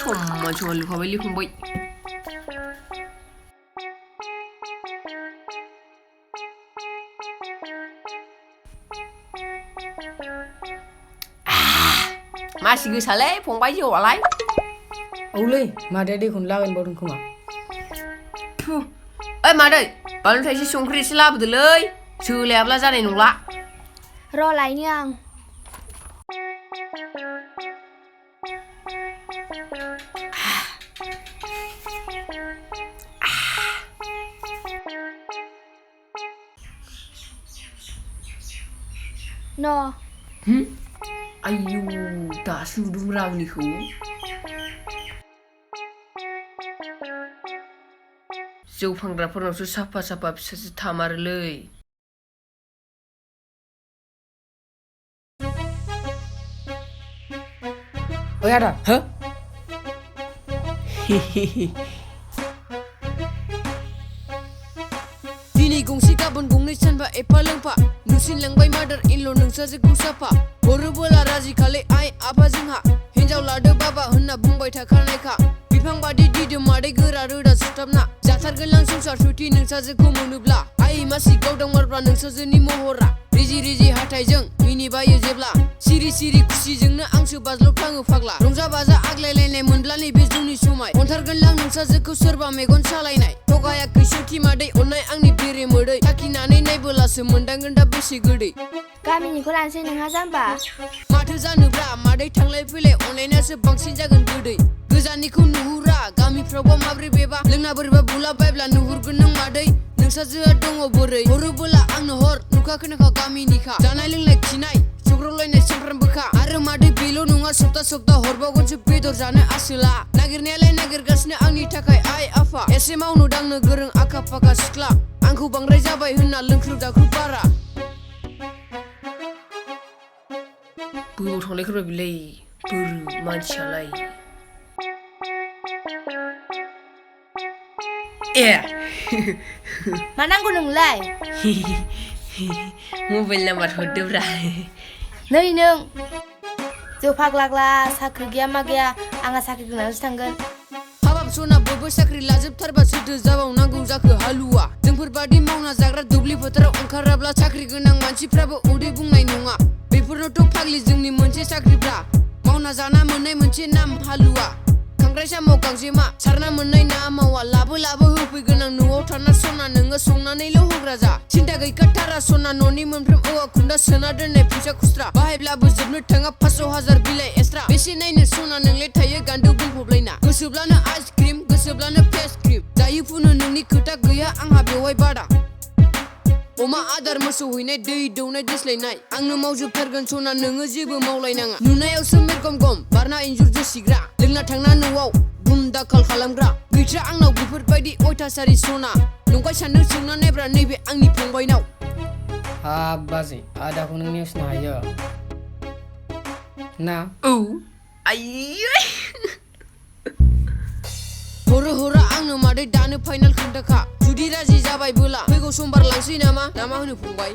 समान लुफाबायलै फंबाय मासि गोसालै फंबाय जौआलाय औलै मादैया दैखौनो लागायनो बावदों खोमा ओइ मादै बानलु थाइसे संख्रि एसे लाबोदोलै सोलायाब्ला जानाय नंला र' लायनो आं न' आयौ दासो नुदोंब्रा आंनिखौ जौ फानग्राफोरनावसो साफा फिसासो थामारोलै ओइ आदा हो दिनै गंसे गाबोन गंनै सानबा एफा लोंफा नुसिनलांबाय मादार इनल' नोंसाजोखौ साफा हरोबोला राजि खालै आइ आफा जोंहा हिनजाव लादो बाबा होनना बुंबाय थाखानायखा बिफां बादि दिदोम मादै गोरा रोदा सुथाबना जाथारगोन आं संसार सुथि नोंसाजोखौ मोनोब्ला आइ मासि गावदां मारब्ला नोंसाजोनि महरा रिजि हाथायजों मिनिबायो जेब्ला सिरि खुसिजोंनो आंसो बाज्ल'फ्लाङो फाग्ला रंजा बाजा आग्लायलायनाय मोनब्ला नैबे जोंनि समाय अनथारगोन आं नोंसाजोखौ सोरबा मेगन सालायनाय थगायाखै सथि मादै अननाय आंनि बेरे मोदै साखिनानै नायबोलासो मोनदांगोन दा बेसे गोदै गामिनिखौ लानोसै नोंहा जाम्बा माथो जानोब्रा मादै थांलाय फैलाय अनलायनासो बांसिन जागोन गोदै गोजाननिखौ नुहुरा गामिफ्रावबा माब्रै बेबा लोंना बोरैबा बुला बायब्ला नुहुरगोन नों मादै नोंसाजोआ दङ बोरै हरोबोला आंनो हर नुखा गामिनिखा जानाय लोंनाय खिनाय सौग्रावलायनाय सामफ्रामबोखा आरो मादै बेल' नङा सप्ता हरबावगोनसो बेदर जानो आसोला नागिरनायालाय नागिरगासिनो आंनि थाखाय आइ आफा एसे मावनो दांनो गोरों आखा फाखा सिख्ला आंखौ बांद्राय जाबाय होनना लोंख्रुब दाख्रुब बारा बोबाव थांलायखोब्रा बिलाय बोरो मानसियालाय ए मा नांगौ नोंलाय मबाइल नाम्बार हरदोब्रा नै नों जौ फाग्लाग्ला साख्रि गैया मा गैया आंहा साख्रि गोनांसो थांगोन हाबाब सना बयबो साख्रि लाजोबथारबा सोरथो जाबावनांगौ जाखो हालुवा जोंफोरबादि मावना जाग्रा दुब्लि फोथाराव ओंखाराब्ला साख्रि गोनां मानसिफ्राबो उदै बुंनाय नङा बेफोरनोथ' फाग्लि जोंनि मोनसे साख्रिफ्रा मावना जाना मोननाय मोनसे नाम हालुवा खांख्राइ साम' गांजेमा सारना मोननाय ना मावा लाबो होफैगोन आं न'आव थाना सना नोङो संनानैल' होग्रा जा सिन्था गैखाथारा सना न'नि मोनफ्रोम औवा खुन्दा सोना दोननाय फैसा खुस्रा बाहायब्लाबो जोबनो थाङा 500,000 बिलाइ एक्सट्रा बेसे नायनो सना नोंलाय थायो गान्दो बुंफबलायना गोसोब्लानो आइसक्रिम गोसोब्लानो फेस क्रिम जायो फुनो नोंनि खोथा गैया आंहा बेवहाय बादा अमा आदार मोसौ हैनाय दै दौनाय दोस्लायनाय आंनो मावजोबथारगोन सना नोङो जेबो मावलायनाङा नुनायावसो मेरगम गम बारना इन्जुर जोसिग्रा लोंना थांना न'आव बुम दाखाल खालामग्रा गैथ्रा आंनाव बेफोरबायदि अयथासारि सना नंखाय साननो सोंना नायब्रा नैबे आंनि फंबायनाव हाब बाजै आदाखौ नों नेवसिनो हायो ना औ आयै हरो आंनो मादै दानो फाइनाल खोन्थाखा जुदि राजि जाबायबोला फैगौ समबार लांसै नामा ना मा होनो फंबाय